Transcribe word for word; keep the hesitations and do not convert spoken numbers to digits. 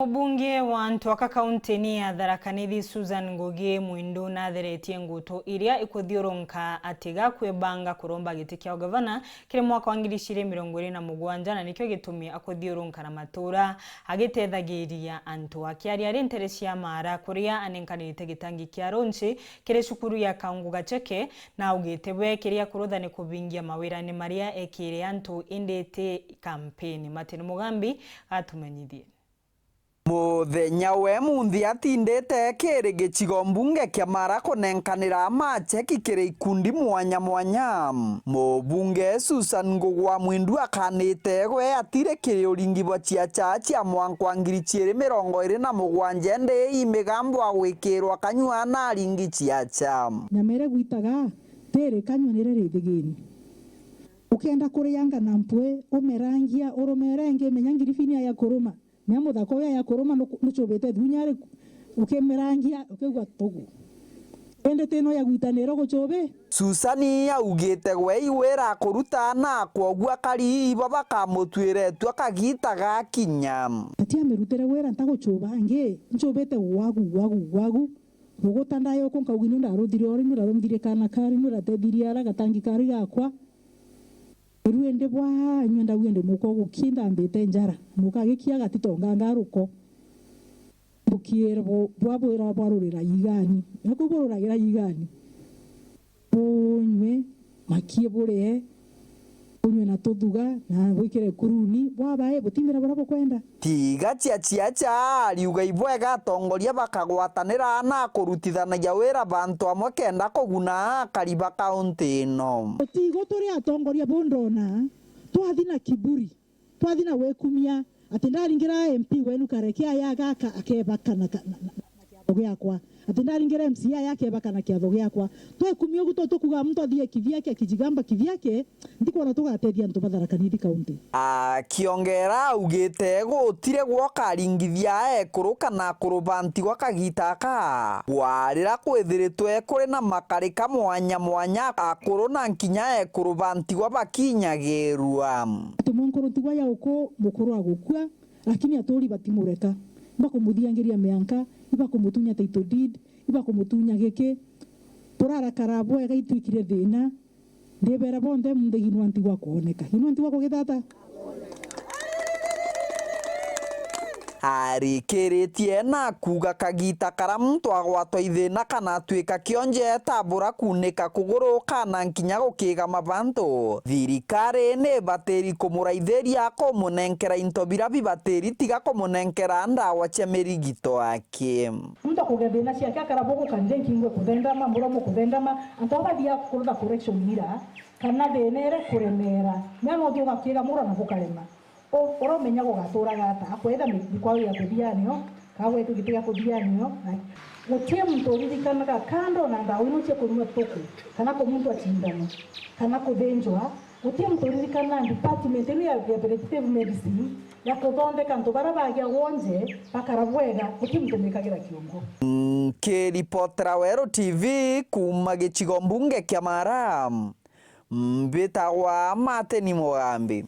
Mubunge wa antu aka kauntini ya Tharaka Nithi, Susan Ngugi Mwindu, natheretie ngutu iria ikuthiurunka atiga kwibanga kuromba giti kia ugavana kiri mwaka wa ngiri igiri mirongo iri na mugwanja, na nikio gitumi akuthiurunka na matura agitethagiria antu. Akiaria ari ntere cia Mara, kuria anenkanirite gitangi kia runchi kiri cukuru ya Kaungu Gacheke, na augite we kiria kurutha ni kubingia mawirani maria ekire antu, indi ti kampeni. Martin Mugambi atumenyithie. Muthenya we munthi atindite kiri gicigo mbunge kia Mara kunenkanira macheki kiri ikundi mwanya mwanya. Mubunge Susan Ngugi wa Mwindu akanite gwe atiri kiri uringi bwa ciaca cia mwanka wa ngiri ciiri mirongo iri na mugwanja, indi i migambo a gwikirwa kanyua na aringi ciaca. Nyama iria gwitaga tiri kanyua niria rithigini. Ukenda kurianga na mpwi, umerangia, urumere ingi, menya ngiribinia ya kuruma. Mea muthaka uyu ya kuruma nuku-, nuchubite thunya ri, ukimerangia, ukigua tugu. Indi tino ya gwitanira guchubi. Susani augite gwe iwira kuruta na kwogua kari ibo bakamutwire tu akagita gakinya. Ati amirutire wira ntaguchuba angi, nchubite gwagu, gwagu, gwagu. Ruguta ndayoko nkaugi ni ndaruthire ori, ni ndaromthire kana kari, ni ndatethirie ara gatangi kari gakwa. Iru indi bwa nywe ndauge ndi muka uguki ndambite njara, muka agikia gatitonga ngaruko. Bukiere bu-, bwa bwira bwarurira igani. Nako bururagira igani. Bunywe, makie burie, bunywe na tuthuga, na bwikire kuruni, bwabae butimbira buria bukwenda. Tiga cia ciaca, ariuga ibwega atongoria bakagwatanira na kurutithanagia wira bantu amwe kenda kuguna akari ba kaunti ino. Utigo turi atongoria bundona, twathi na kiburi, twathi na wikumia, ati ndaringira M P wenu kareke aya gaka akebaka na ka-, na, na, na kiatho giakwa. Ati ndaringira M C A yake ebaka na kiatho giakwa. Twekumia ugu tu tukuga muntu athie kivyake, akijigamba kivyake, ntikwona tugatethia antu ba Tharaka Nithi County. Akiongera augite gutire gwokaringithia ekuru kana akuru bantigwa kagita aka. Gwarira kwithiritwe kuri na makarika mwanya mwanya, akuru na nkinya ekuru bantigwa bakinyagirua. Ati mwenkuru ntigwa ya uku mukuru agukua, lakini aturi batimureka. Ibakumuthiangiria mianka, ibakumutunya title deed, ibakumutunya giki. Turarakara bwega itwikire thina. Ndibera bonthe munthe ginwa ntigwa kwoneka. Ginwa ntigwa kugitata. Arikiritie na kuuga kagita kara muntu agwatwa ithina kana atwika kionje etabura kuunika kuguru kana nkinya gukigama bantu, thirikari ni ibatiri kumuraithiria kumunenkera into bira bibatiri tiga kumunenkera ndawa cia mirigito aki. Muntu akuge thina ciake akara bugukanire nkingo kuthendama, muromo kuthendama, antu aba bathiaga kurutha correction ira, kana thina ire kuremera, mea no uthiuga kiga muro na bukarema. U-, uromenya gugaturaga ata? Akwetha mi-, mikwao ya kuthianio, kana gwetwa giti gia kuthianio, na gutie muntu uririkanaga kando na ndawa ino cia kunyua tuku, kana kumunthwa cindano, kana kuthinjwa, gutie muntu uririkanaga department ino ya, ya preventive medicine, ya kuthondeka antu baria bagia gwonje bakara bwega, guti muntu umikagira kiongo. Nkiripotera Weru T V kuuma gicigo mbunge kia Mara, mbitagwa Martin Mugambi.